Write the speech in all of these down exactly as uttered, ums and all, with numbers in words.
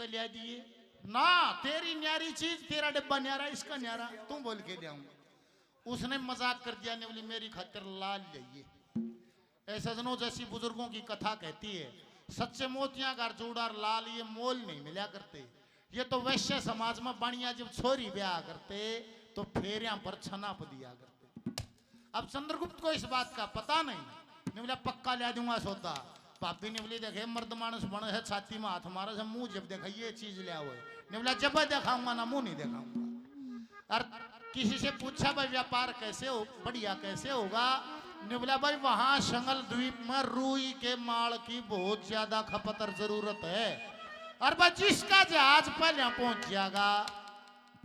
ले दिए ना, तेरी न्यारी चीज, तेरा डिब्बा न्यारा, इसका न्यारा, तू बोल के ले आऊंगा। उसने मजाक कर दिया, ने बोली, मेरी खातिर लाल लाइए। ऐ सजनों, जैसी बुजुर्गों की कथा कहती है, सच्चे मोतियां का जूड़ा और लाल ये मोल नहीं मिला करते। ये तो वैश्य समाज में बनिया जब छोरी ब्याह करते तो फेरियां पर छनाप दिया करते। अब चंद्रगुप्त को इस बात का पता नहीं। ने बोला, पक्का ले दूंगा सौदा। भाभी ने बोली, देखे, मर्द मानस बने है, छाती में हाथ मारे है, मुंह जब देखा, ये चीज ले आओ। ने बोला, जब दिखाऊंगा ना, मुंह नहीं दिखाऊंगा। और किसी से पूछा, भाई, व्यापार कैसे हो, बढ़िया कैसे होगा? ने बोला, भाई, वहां संगल द्वीप में रुई के माल की बहुत ज्यादा खपत और जरूरत है। और भाई, जिसका जहाज पहले पहुंच जाएगा,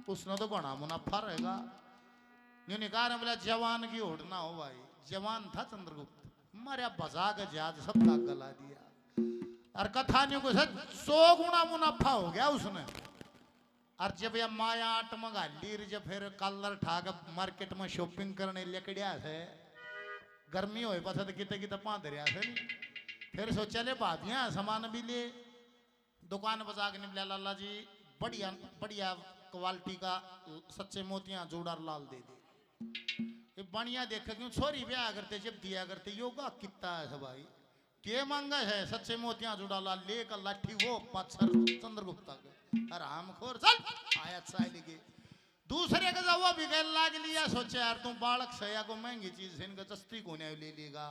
उसने तो घना मुनाफा रहेगा। न्यू निकार बोला, जवान की होड़ ना हो भाई, जवान था चंद्रगुप्त, मारा भजा के जहाज सब ताक गला दिया। और कथा न्यू को सौ गुना मुनाफा हो गया उसने। और जब यह माया आट मंगा ली, जब फिर कॉलर ठा के मार्केट में शॉपिंग करने लिकड़िया से, गर्मी होए पाछे तो किते किते पांध रहा से। फिर सोचा, ले भाभियां सामान भी ले, दुकान बजा के निबला, लाला जी, बढ़िया, बढ़िया क्वालिटी का सच्चे मोतियां जूड़ा लाल दे दे। ये बनिया देखे क्यों, छोरी ब्याह करते जब दिया करते, योगा कितना है भाई। के मांगा है सच्चे मोतियां जूड़ा लाल, लेकर लाठी वो पाछर चंद्रगुप्ता के। हरामखोर, चल, आया चाय लेके। दूसरे के जाओ भी गैल लाग लिया, सोचे, यार, तू बालक से या को महंगी चीज से इनका जस्ती को नहीं ले लेगा।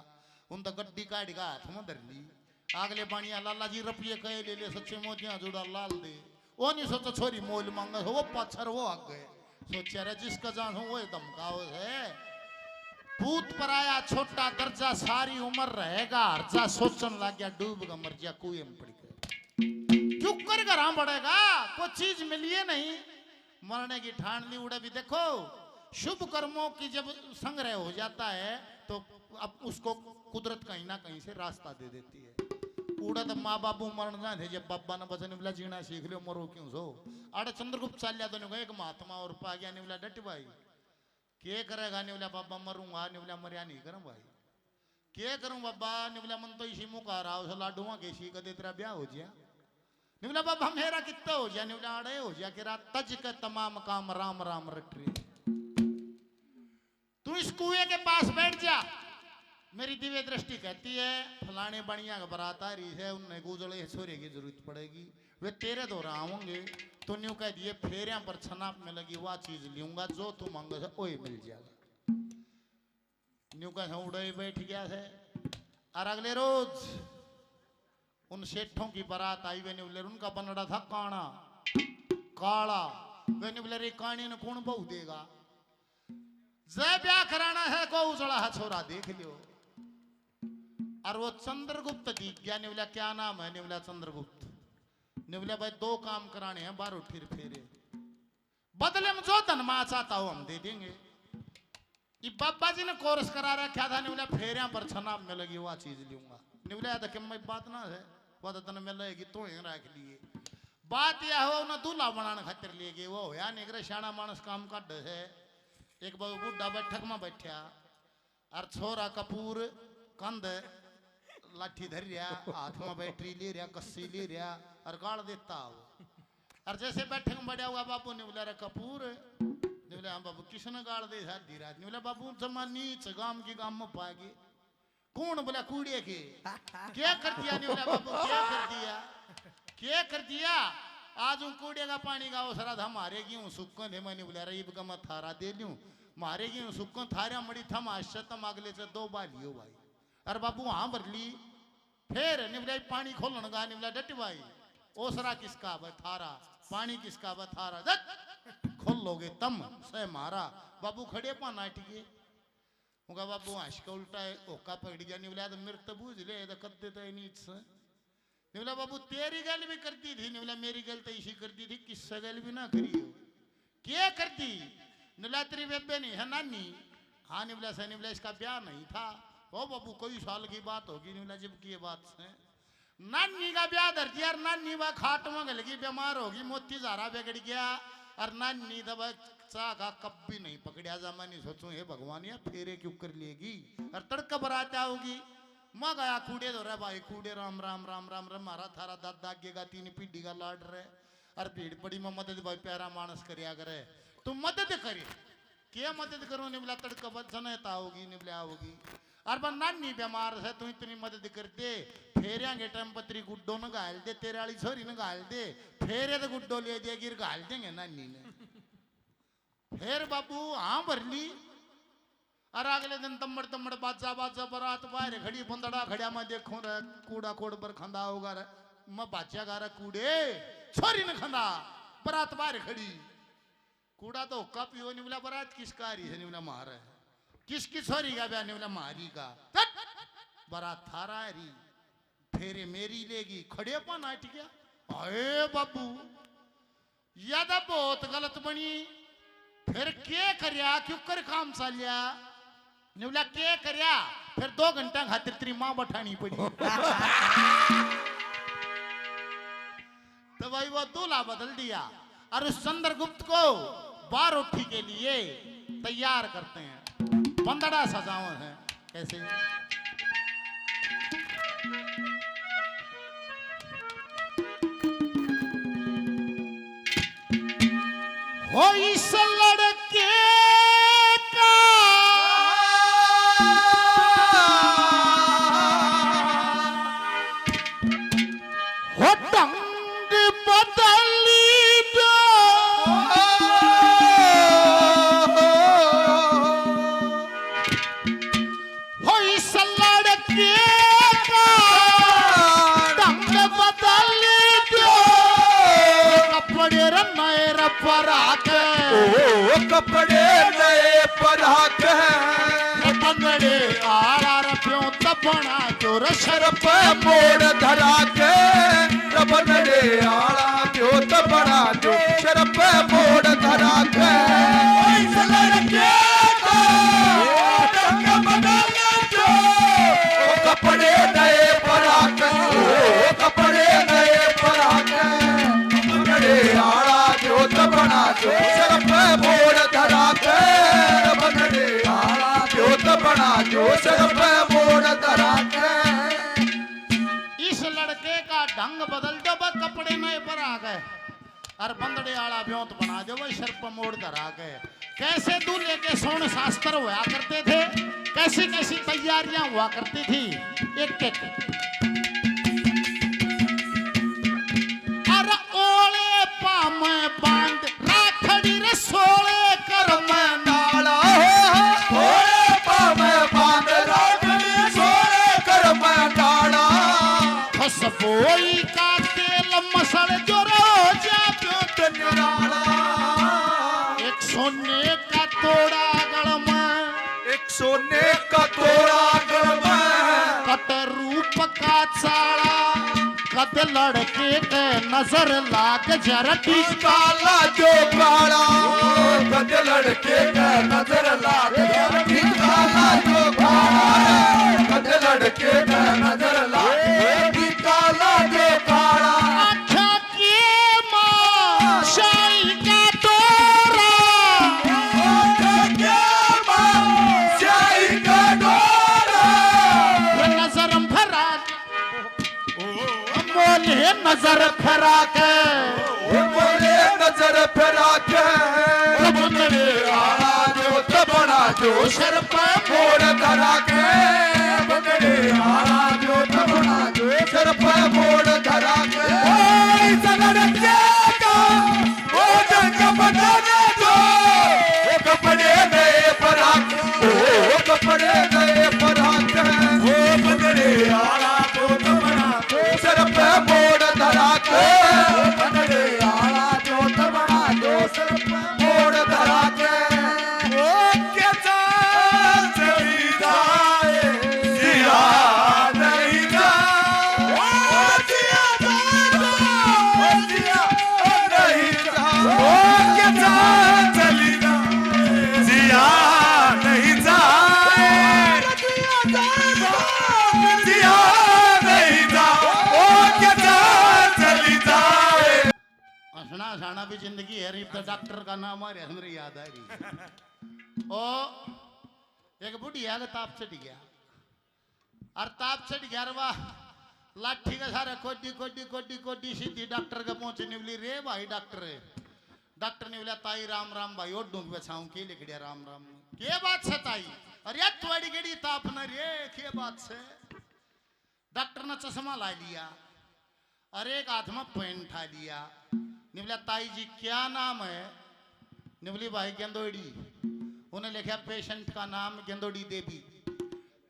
उन तो गड्डी काट का हाथ में धर ली। अगले बनिया, लाला जी, रुपये कहे ले ले, सच्चे मोतियां जूड़ा लाल दे। वो नहीं सोचा, छोरी मोल मांगे हो, वो पाछर वो आगे। सोचा रे, जिसका जान हो, वो धमकाओ है। पूत पर आया छोटा दर्जा, सारी उम्र रहेगा हर्जा। सोचन लग गया, डूब का मर जा, कुएं में पड़ गया। क्यों कर घरां बढ़ेगा, कोई चीज मिलिए नहीं। मरने की ठान ली। उड़े भी देखो, शुभ कर्मों की जब संग्रह हो जाता है तो अब उसको कुदरत कहीं ना कहीं से रास्ता दे देती है। उड़े तो माँ बाबू मरण जाए थे, जब बाबा ने वचन बोला, जीना सीख लो, मरो क्यों सो। अरे चंद्रगुप्त चाल्या तो नहीं, एक महात्मा और पा गया, नहीं बोला, डट भाई, के करेगा? नहीं बोला, बाबा मरूंगा। नहीं बोला, मरिया नहीं करूं भाई। के करूं बाबा? नहीं बोला, मन तो इसी मुँह का रहा, उस लाडू वहां के सी, कदे तेरा ब्याह हो जिया। नहीं बोला, बाबा मेरा कितना हो जिया? नहीं बोला, अड़े हो जिया, के रात तज के तमाम काम राम राम रट रहे। तू इस कुएं के पास बैठ जा। मेरी दिव्य दृष्टि कहती है, फलाने बनिया का बारात आ रही है, उनने गुजले छोरे की जरूरत पड़ेगी, वे तेरे धोरा आवेंगे। तो न्यू कह दिए, फेरियां पर छनाप में लगी वह चीज लूंगा, जो तू मांगे से ओए मिल जाएगा। न्यू कह उड़े बैठ गया है। और अगले रोज उन सेठों की बारात आई, वे न्यू ले, उनका बनड़ा था काना, काला। वे न्यू बोले, रे काने ने कौन बहू देगा? जय ब्याह कराना है, को उजड़ा है छोरा, देख लियो। और वो चंद्रगुप्त दिख गया। न्यू बोला, क्या नाम है? न्यू बोला, चंद्रगुप्त। न्यू बोला, भाई, दो काम कराने हैं, बारह ठिर फेरे। बदले में जो धन मां चाहता हो, हम दे देंगे। ये बाबा जी ने कोर्स करा रखा था, न्यू बोला, फेरियां पर छनाप में लगी, वह चीज लूंगा। न्यू बोला, या तो किम्मत बात ना है, वह तो तने मिलेगी, तो ही रख लिए। बात यह हो, उन्हें दूल्हा बनाने खातिर ले गए, वो होया नहीं करे, सियाणा मानस काम काढे है। एक बार बूढ़ा बैठक में बैठा, और छोरा कपूर कंध लाठी धर रहा, हाथ में बैटरी ले रहा, कस्सी ले रहा, और गाल देता हो। और जैसे बैठक में बढ़िया हुआ, बाबू ने बोला, रे कपूर, ने बोला, हाँ बाबू, किसने गाल दे आधी रात? ने बोला, बाबू, जमा नीच गाम की गाम में पागे। कौन? बोला, कूड़े के। क्या कर दिया? ने बोला, बाबू, क्या कर दिया? क्या कर दिया? आज उन कूड़े का पानी का ओसरा था, मारे गेहूं सुक्कन थे, मैंने बोला, रे, इब का मैं थारा दे लूं, मारे गेहूं सुक्कन, थारा मड़ी थम आश्चर्य, तम अगले से दो बालियो भाई। अरे बाबू, हाँ भर ली। फिर ने बोला, पानी खोलन का? ने बोला, डट भाई, ओसरा किसका? बे थारा। पानी किसका? बे थारा। जट खोलोगे तम से मारा। बाबू खड़े पा नाट गए। उनका बाबू हंस के उल्टा है, होका पकड़ गया। ने बोला, तो मेरे तो बूझ ले, तो कद देता है नीच से। ने बोला, बाबू, तेरी गल भी कर दी थी। ने बोला, मेरी गल तो इसी कर दी थी, किससे गल भी ना करी हो। क्या कर दी? ने बोला, तेरी बेबे नहीं है नानी? हाँ। ने बोला, सही। ने बोला, इसका ब्याह नहीं था। ओ बाबू, कई साल की बात होगी। ने बोला, जब की ये बात से नानी का ब्याह धर दिया, और नानी वह खाट में गल गई, बीमार होगी, मोती झारा बिगड़ गया, और नानी दबा चाह का कप भी नहीं पकड़िया। जा मैं नहीं सोचूं, हे भगवान, या फेरे क्यों कर लेगी, और तड़का बरात आओगी। मैं गया कूड़े धोरे, भाई कूड़े, राम राम राम राम रे, म्हारा थारा दादा आगे का तीन पीढ़ी का लाड रे। अर भीड़ पड़ी, मैं मदद भाई प्यारा मानस करया करे, तू मदद करे। के मदद करूं? निबला तड़का बद सनयता होगी, निबला होगी। अर बा नानी बीमार से, तू इतनी मदद कर दे। फेरिया के टाइम पतरी गुड्डो न घाल दे, तेरे वाली छोरी न घाल दे। फेरे तो गुड्डो ले दे, गिर घाल देंगे नानी ने। फिर बाबू हाँ भर ली। और अगले दिन तम्मड़ तम्मड़ बाजा बाजा, बारात बाहर खड़ी, बंदड़ा खड़ा, मैं देखूं रे, कूड़ा कोड़ पर खंदा होगा रे, मैं बाजा गा रे कूड़े, छोरी न खंदा, बारात बाहर खड़ी। कूड़ा तो हुक्का पियो, निबला बारात किसका आ रही है, निबला मार है। किसकी छोरी का ब्याह, निबला मारी का। तट! बारात थारा आ रही, फेरे मेरी लेगी, खड़े पा नाट गया। अरे बाबू, या तो बहुत गलत बनी। फिर के करया, क्यों कर काम चालिया? निबला के करया? फिर दो घंटा खातिर तेरी माँ बैठानी पड़ी। तो भाई वो दूल्हा बदल दिया और उस चंद्रगुप्त को बारोठी के लिए तैयार करते हैं, बंदड़ा सजाओ है। कैसे? हो इस लड़के का हो ढंग बदल दो। हो इस लड़के का ढंग बदल दो। कपड़े रे नए रे परा के। ओ, कपड़े नए परा के। बंदड़े आला रे प्यों तपना जो रे सर पे मोड़ धरा के। बंदड़े आला जो तपना जो सर पे मोड़ धरा के। इस लड़के का ढंग बदल दो। ओ कपड़े नए परा के, ओ कपड़े नए परा के। बंदड़े आला जो तपना जो सर पे मोड़ धरा के। बंदड़े आला जो तपना जो सर पे मोड़ धरा के। इस लड़के का ढंग बदल दो, बस कपड़े नए परा के। और बंदड़े आला ब्योंत बना दो भाई, सर पर मोड़ धरा के। कैसे दूल्हे के सोण शास्त्र हुआ करते थे, कैसी कैसी तैयारियां हुआ करती थी, एक एक। अरे ओले पामे बांध राखड़ी रे सोले कर में डाला। ओले पामे बांध राखड़ी सोले कर में डाला। खुशबोई का तेल मसल जो रो जा जो निराला। एक सोने का तोड़ा गल में, एक सोने का तोड़ा गल में। कट रूप का चाला। कद लड़के के नजर लाग जरा टीका ला जो काला। कद लड़के के नजर लाग जरा टीका ला जो काला। कद लड़के के नजर लाग जरा टीका ला जो काला। आँखों के माँ शाही का डोरा। आँखों के माँ शाही का डोरा। नजर भरा मोले नजर फरा के। मोले नजर फरा के। बंदड़े आला जो तबड़ा जो सर पे मोड़ धरा के। बंदड़े आला जो तबड़ा जो सर पे मोड़ धरा के। ओए सगड़ के का, ओ जंग बदल दो, ओ कपड़े नए परा के, ओ कपड़े नए परा के। ओ बंदड़े आला जो तबड़ा जो सर पे मोड़ धरा के। बंदड़े आला जो तबड़ा जो सर पे मोड़ धरा के। ओ के चाल चली जाए, जिया नहीं जा। ओ जिया जा, ओ जिया, ओ नहीं जा। ओ के चाल चली जाए, जिया नहीं जाए। जिया नहीं जा, ओ के चाल चली जाए। हंसना हंसाना भी जिंदगी है, रीत डॉक्टर का नाम आ रहा है, मेरी याद आ रही है। ओ, एक बुढ़िया का ताप चढ़ गया। और ताप चढ़ गया रे वाह। लाठी के सारे कोडी, कोडी, कोडी, कोडी, सीधी डॉक्टर के पहुंचे। निवली, "रे भाई डॉक्टर।" डॉक्टर निवला, "ताई राम राम भाई, ओढ़ूं के बछाऊं, के लिख दिया राम राम में? के बात से ताई? अरे तुम्हारी केड़ी ताप न रे, के बात से?" डॉक्टर ने चश्मा ला लिया और एक हाथ में पेन उठा लिया। निवला, "ताई जी क्या नाम है?" निवली, "भाई गेंदोड़ी।" उन्हें लिखा, "पेशेंट का नाम गेंदोड़ी देवी।"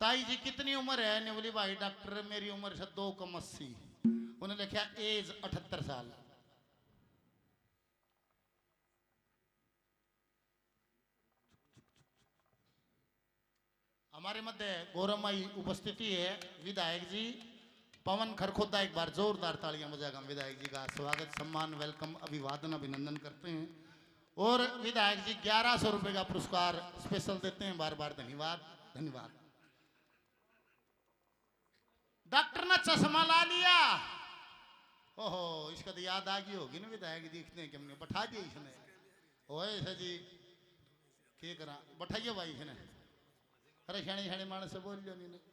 "ताई जी कितनी उम्र है?" निवली, "भाई डॉक्टर मेरी उम्र से दो कम अस्सी।" उन्हें लिखा, "एज अठहत्तर साल।" हमारे मध्य गौरवमयी उपस्थिति है विधायक जी पवन खरखोदा, एक बार जोरदार तालियां बजाकर हम विधायक जी का स्वागत, सम्मान, वेलकम, अभिवादन, अभिनंदन करते हैं। और विधायक जी ग्यारह सौ रुपए का पुरस्कार स्पेशल देते हैं, बार बार धन्यवाद, धन्यवाद। डॉक्टर ने चश्मा ला लिया। ओहो, इसका तो याद आ गई होगी ना विधायक, देखते हैं कि हमने बैठा दिया इसने। ओए सर जी, के करा, बैठाइए भाई इसने। अरे शाणे शाणे माणस से बोल लो नहीं ने।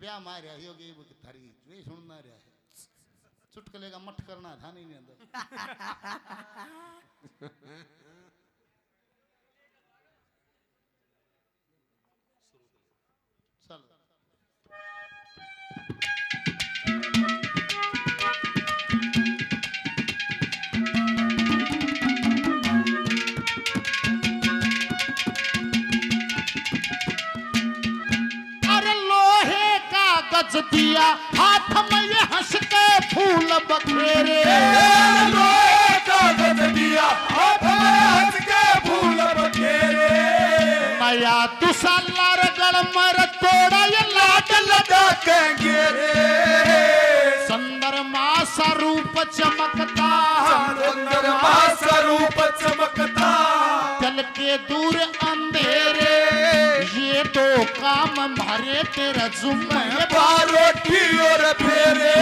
ब्याह मार रहा ही होगी, वो थारी वे सुनना रहा है। चुटकले का मठ करना था नहीं, नहीं अंदर। चल। अरे लोहे का गज दिया हाथ में, ये हंस के फूल बखेरे। लोहे का गज दिया हाथ में, हंस के फूल बखेरे। नया दुसाला रे गल में रे तोड़ा, ये लाड लगा के गेरे। चंद्रमा सा रूप चमकता, चंद्रमा सा रूप चमकता। चल के दूर अंधेरे, ये दो काम मारे तेरा जुम्मे। बारोटी और फेरे,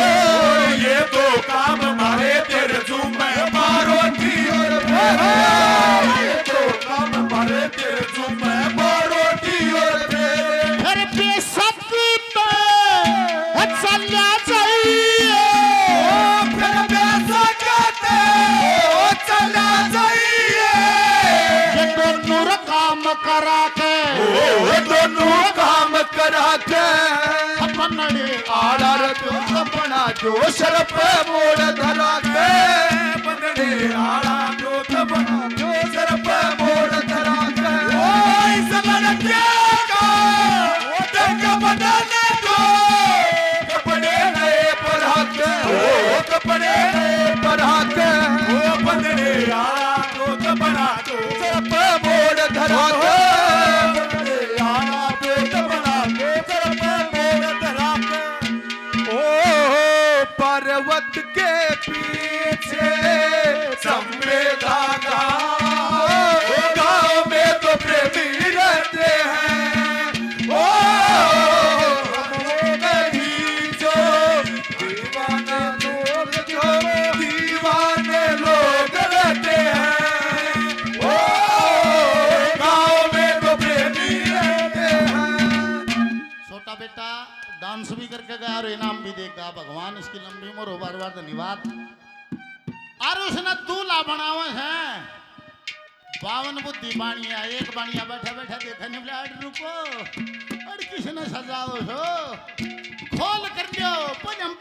ये दो काम मारे तेरे जुम्मे। बारोटी और फेरे, ये दो काम मारे तेरे जुम्मे। बारोटी और फेरे। फिर बेशक तो चला जाइए। ओ, फिर बेशक तो चला जाइए। ये दोनों काम करा के, ओ, दोनों काम करा के। अपनड़े आड़ा रखो अपना जो सर पे मोड़ धरा के। अपनड़े आड़ा जो अपना जो सर पे मोड़ धरा के। ओ, इस लड़के का, ओ, टंग बदल दो, कपड़े नए पहरा के। ओ, कपड़े नए पहरा के। ओ, अपनड़े आड़ा जो अपना सर पे मोड़ धरा के। ओ, पर्वत के पीछे संवेदा का गाँव में तो प्रेमी रहते हैं। ओ, हम वो नहीं जो दीवाने लोग, जो दीवाने लोग रहते हैं। ओ, गाँव में तो प्रेमी रहते हैं। छोटा बेटा डांस भी करके गया और इनाम भी देगा भगवान, इसकी लंबी उम्र हो, बार बार धन्यवाद। और उसने दूल्हा बनावे है बावन बुद्धि बाणिया, एक बाणिया बैठा बैठा देखा नहीं बोला, "अड़ रुको, अड़ किसने सजाओ हो, खोल कर लियो, पजम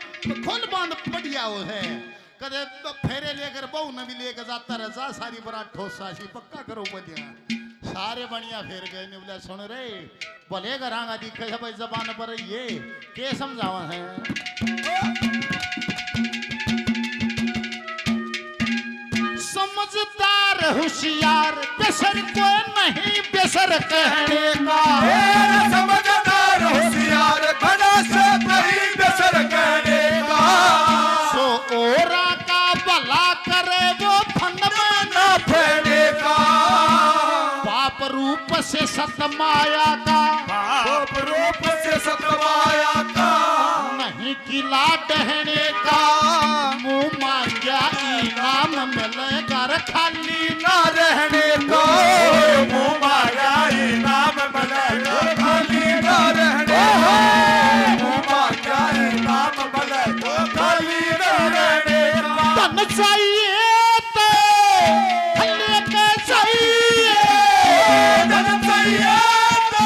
खोल बांध बढ़िया हो है।" कदे फेरे लेकर बहू ने भी लेकर जाता रह जा, सारी बरात ठोसा सी पक्का करो बलिया। सारे बनिया फेर गए ने बोला, "सुन रे, भले घरां का दिखे है भाई, जबान पर ये के समझावा है?" समझदार होशियार बेसर को नहीं बेसर कहने का। ए, समझदार होशियार घना से नहीं बेसर कहने का। सो औरा का भला करे वो फंद में ना पड़ने का। पाप रूप से सत माया का। पाप रूप से सत माया का। नहीं किला टहने का। मुंह मांग्या इनाम मिलेगा रे खाली ना रहने का। मुंह मांग्या इनाम मिलेगा खाली ना रहने का। चाहिए तो लेके चाहिए। धन चाहिए तो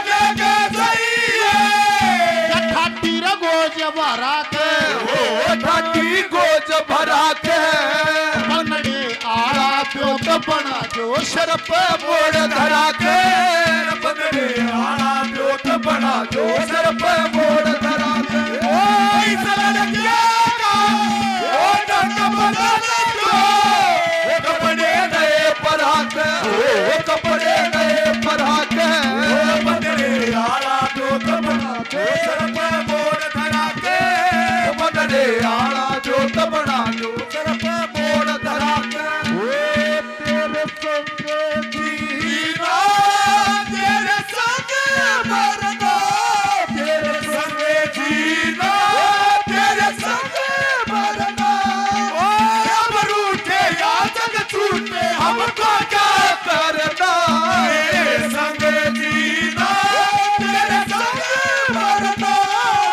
लेके चाहिए। ठाटी रे गोज भरा के, ओ ठाटी गोज भरा के। बनड़े आला ब्योत बना जो, सर पे मोड़ धरा के। बनड़े आला ब्योत बना जो, सर पे मोड़ धरा के। ओ इस लड़किया का, ओ ढंग बदल जो, ओ कपड़े नए पहरा के, ओ कपड़े नए पहरा के। ओ बनड़े आला ब्योत बना जो, सर पे मोड़ धरा के। बनड़े आला ब्योत बना जो, सर पे मोड़ धरा के। ओ तेरे संगे जीना, तेरे संगे मरना, तेरे संगे जीना, तेरे संगे मरना। ओ अब रूठे या जग छूटे, हमको क्या करना? तेरे संगे जीना, तेरे संगे मरना,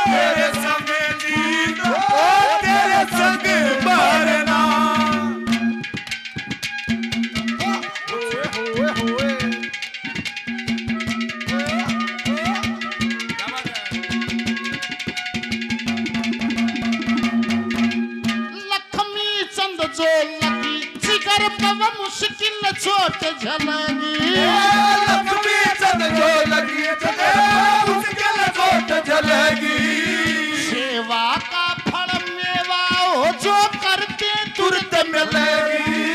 तेरे संगे जीना, ओ तेरे संगे मरना। लक्ष्मी चंद जो लगी, जिगर पे वो मुश्किल चोट झलगी। लक्ष्मी चंद जो लगी, जिगर पे मुश्किल चोट झलगी। सेवा का फल मेवा हो, जो करते तुरंत मिलेगी।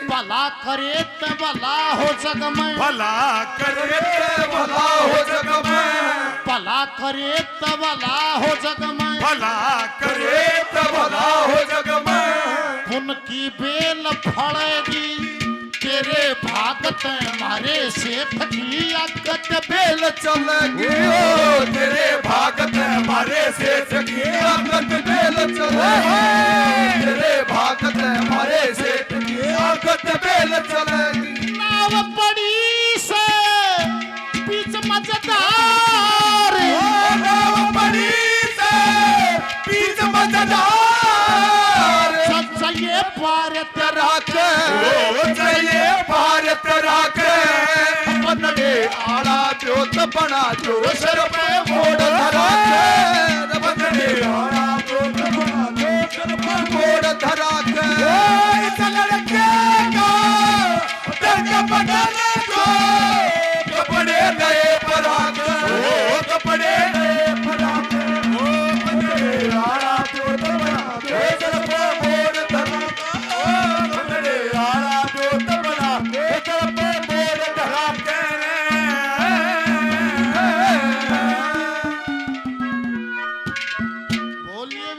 भला करे त भला हो जग में। भला करे त भला हो जग में। भला करे त भला हो जग में। भला करे त भला हो जग में। पुन की बेल फलेगी, तेरे भाग ते म्हारे सेठ की अगत बेल चलेगी। ओ तेरे भाग ते म्हारे सेठ की अगत बेल चलेगी। तेरे भाग ते म्हारे सेठ की अगत बेल चलेगी। नाव पड़ी से बीच मझधार। ओ नाव पड़ी से बीच मझधार। चाहिए पार तेरा के, ओ चाहिए पार तेरा के। बनड़े आला ब्योत बना जो, सर पे मोड़ धरा के। बनड़े आला ब्योत बना जो, सर पे मोड़ धरा के।